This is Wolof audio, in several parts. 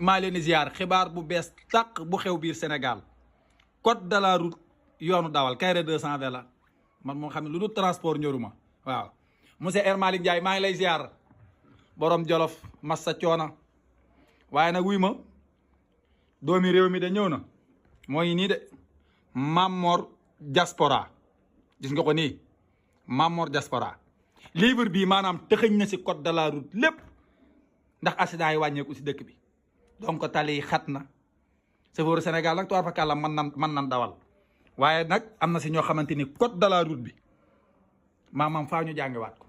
maa leen di ziar xibaar bu bees tàq bu xew biir Sénégal code de la route yoonu dawal Kairé 220 la man moo xam ne lu dul transport ñoruma waaw monsieur El Malick Ndiaye maa ngi lay ziar borom Jolof massa coona waaye nag wuy ma doomi réew mi de ñëw na moo ngi nii de Mamor Diaspora gis nga ko nii Mamor Diaspora livre bii maanaam tëxëñ na si code de la route lépp ndax accident yi wàññeeku si dëkk bi donc tali yi xat na chauffeur Sénégal nag toir fakàlla mën nan dawal waaye nag am na si ñoo xamante ni code de la route bi maanaam faa ñu jàngiwaat ko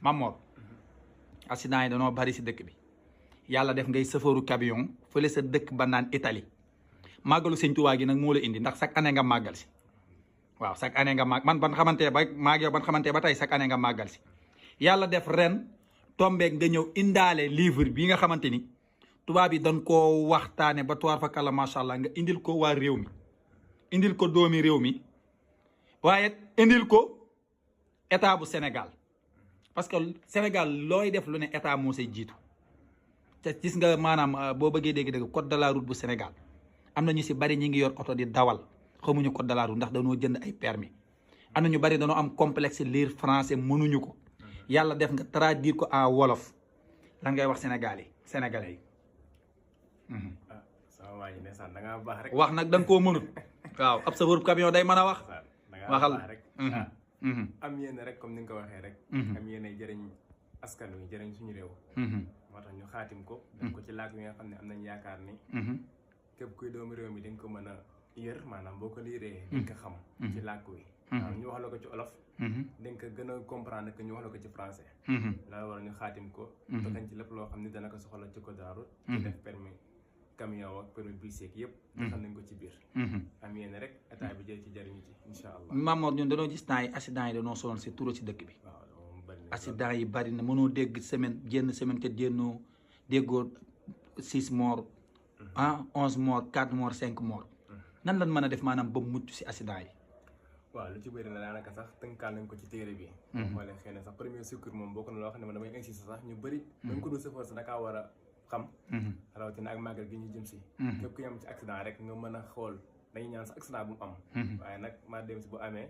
Mamor accident yi dañoo bari si dëkk bi yàlla def ngay chauffeuru camion fële sa dëkk ba naan Italie màggalu Sëñ Tuubaa gi nag moo la indi ndax chaque année nga màggal si waaw chaque année nga man ban xamante ba maag yow ban xamante ba tey chaque année nga màggal si yàlla def ren tombeeg nga ñëw indaale livre bi nga xamante ni tubaab yi dañ koo waxtaane ba toir fakàlla macha allah nga indil ko waa réew mi indil ko doomi réew mi waaye indil ko état bu Sénégal parce que Sénégal looy def lu ne état moo say jiitu te gis nga maanaam boo bëggee dégg-dégg code de la route bu Sénégal am na ñu si bari ñi ngi yor oto di dawal xamuñu code de la route ndax dañoo jënd ay permis am na ñu bari dañoo am complexe lire français mënuñu ko yàlla def nga traduire ko en wolof lan ngay wax sénégalais yi. ah sama waa ji ndeysaan da ngaa baax rek. wax nag da nga koo mënut waaw ab chauffeur camion day mën a wax. waxal rek. am yéene rek comme ni nga ko waxee rek. am yéene jëriñ askan wi jëriñ suñu réew. moo tax ñu xaatim ko. def ko ci làkk yi nga xam ne am nañ yaakaar ni. képp kuy doomu réew mi di nga ko mën a yër maanaam boo ko liiree. di nga ko xam. ci làkk wi. waaw ñu wax la ko ci olof. di nga ko gën a comprendre que ñu wax la ko ci français. loolu war ñu xaatim ko. dëkkañ ci lépp loo xam ni dana ko soxla ci code de la route. ci def permis camion ak permis bus yeeg yëpp. xam nañ ko ci biir. am yéene rek état bi jël ci jëriñu ci incha allah. Mamor ñun dañoo gis temps yi accident yi dañoo sonal si turo ci dëkk bi. waaw moom bëri na accident yi bari na mënoo dégg semaine te déggoo 6 morts 11 morts 4 morts 5 morts nan lan mën a def maanaam ba mucc si accident yi. waaw lu ci bëri na daanaka sax tënkaal nañ ko ci téere bi. xoolee xëy na sax premier secours moom bokk na loo xam ne man damay insister sax ñu bëri. dañ ko dul sëfoor sax dakaa war a xam. rawatina ak màggal gi ñu jëm si. képp ku yam ci accident rek nga mën a xool dañuy ñaan sax accident bu mu am. waaye nag maa dem si bu amee.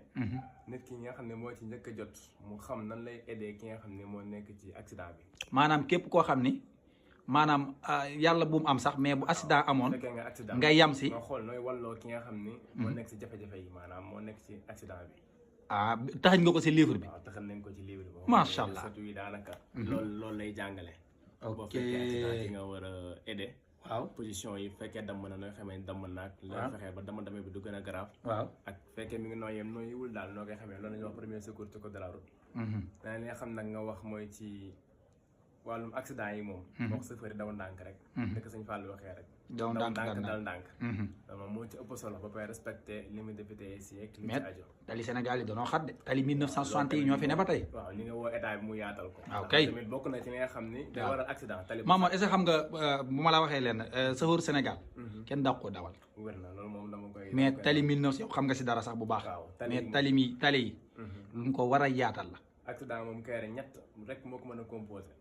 nit ki nga xam ne moo ci njëkk a jot mu xam nan lay aider ki nga xam ne moo nekk ci accident bi. maanaam képp koo xam ni maanaam yàlla bu mu am sax mais bu accident amoon nga yam si. nga xool nooy walloo ki nga xam ni. moo nekk si jafe-jafe yi maanaam moo nekk ci accident bi. taxañ nga ko si livre bi. waaw taxañ nañ ko ci livre bi. macha allah surtout yi daanaka. loolu lay jàngale. ok boo fekkee accident yi nga war a aider. waaw position yi fekkee damm na nooy xamee damm naag. looy fexee ba damm-damm bi du gën a grave. waaw ak fekkee mi ngi nooyeem nooyiwul daal noo koy xamee loolu la ñuy wax premier secours ci code de la route. dana li nga xam nag nga wax mooy ci wàllum accident yi moom. wax chauffeur daw ndànk rek. dëkk Sëñ Fall waxee rek. daw ndànk dal ndànk. loolu moom moo ci ëpp solo ba pare respecté limite de vitesse yi ak li ci aju. tali Sénégal yi dañoo xat de tali 1960 yi ñoo fi ne ba tey. waaw ñu nga woo état bi mu yaatal ko. waaw kay tamit bokk na ci li nga xam ni. day waral accident tali. Mamadou est-ce que xam nga bu ma la waxee leen chauffeur Sénégal. kenn dàq ko dawal. wér na loolu moom dama koy. mais tali 1900 xam nga si dara sax bu baax. mais tali yi. luñ ko war a yaatal la. accident moom Kairé ñett rek moo ko mën a composé.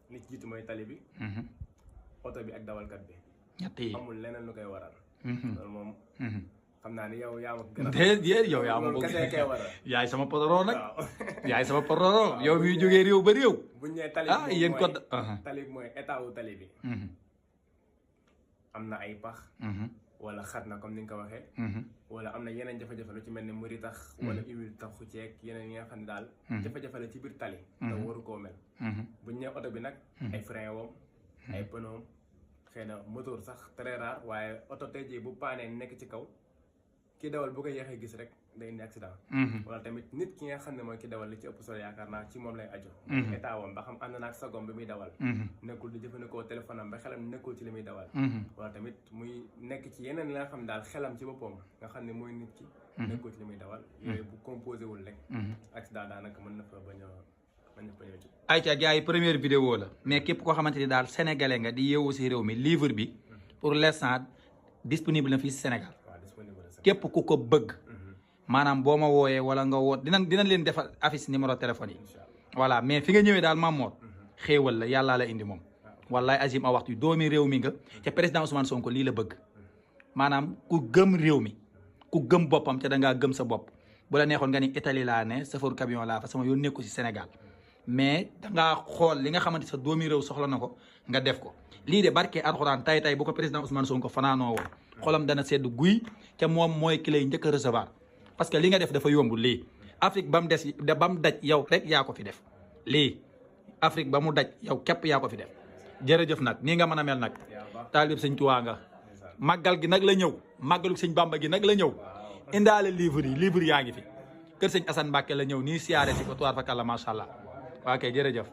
li ci jiitu mooy tali bi. oto bi ak dawalkat bi. ñett yi amul leneen lu koy waral. loolu moom. xam naa ni yow yaa ma gën a. déedéet yow yaa ma ko kese kay waral. yaay sama patron nag. yaay sama patron yow miy jógee réew ba réew. buñ nee tali bi yéen code. tali bi mooy état wu tali bi. am na ay pax. wala xat na comme ni nga ko waxee. wala am na yeneen jafe-jafe lu ci mel ne mëri tax. wala huile taxu ceeg yeneen yi nga xam ne daal. jafe-jafe la ci biir tali. te waru koo mel. buñ nee oto bi nag. ay frein wam ay pneu xëy na moteur sax très rare waaye oto tey jii bu paanee nekk ci kaw ki dawal bu ko yeexee gis rek day indi accident. wala tamit nit ki nga xam ne mooy ki dawal li ci ëpp solo yaakaar naa ci moom lay aju. état wam ba xam ànd naag sagom bi muy dawal. nekkul di jëfandikoo téléphone am ba xelam nekkul ci li muy dawal. wala tamit muy nekk ci yeneen li nga xam daal xelam ci boppam nga xam ne mooy nit ki. nekkul ci li muy dawal. yooyu bu composé wul rek. accident daanaka mën na fa bañ a ayca gars yi première vidéo la mais képp koo xamante ni daal sénégalais nga di yeewu si réew mi livre bi pour l'instant disponible na fii si Sénégal képp ku ko bëgg maanaam boo ma wooyee wala nga woo dinañ leen defal affiche numéro téléphone yi voilà mais fi nga ñëwee daal Mamor xéewal la yàllaa la indi moom wallaay azim a waxtu doomi réew mi nga te président Ousmane Sonko lii la bëgg maanaam ku gëm réew mi ku gëm boppam te da ngaa gëm sa bopp bu la neexoon nga ni Italie laa ne safaru camion laa fa sama yoon nekku si Sénégal mais dangaa xool li nga xamante sa doomi réew soxla na ko nga def ko lii de barke alxuraan tay bu ko président Ousmane Sonko fanaanoo woon xolam dana sedd guy te moom mooy ki lay njëkk a recevoir parce que li nga def dafa yomb lii Afrique ba mu des ba mu daj yow rek yaa ko fi def lii Afrique ba mu daj yow képp yaa ko fi def jërëjëf nag nii nga mën a mel nag taalib sëñ Tuubaa nga màggal gi nag la ñëw màggalu sëñ Bamba gi nag la ñëw indaale livre yaa ngi fi kër sëñ Assane Mbacke la ñëw nii siyaare si ko tuwaar fa kàlla macha allah waa kay jërëjëf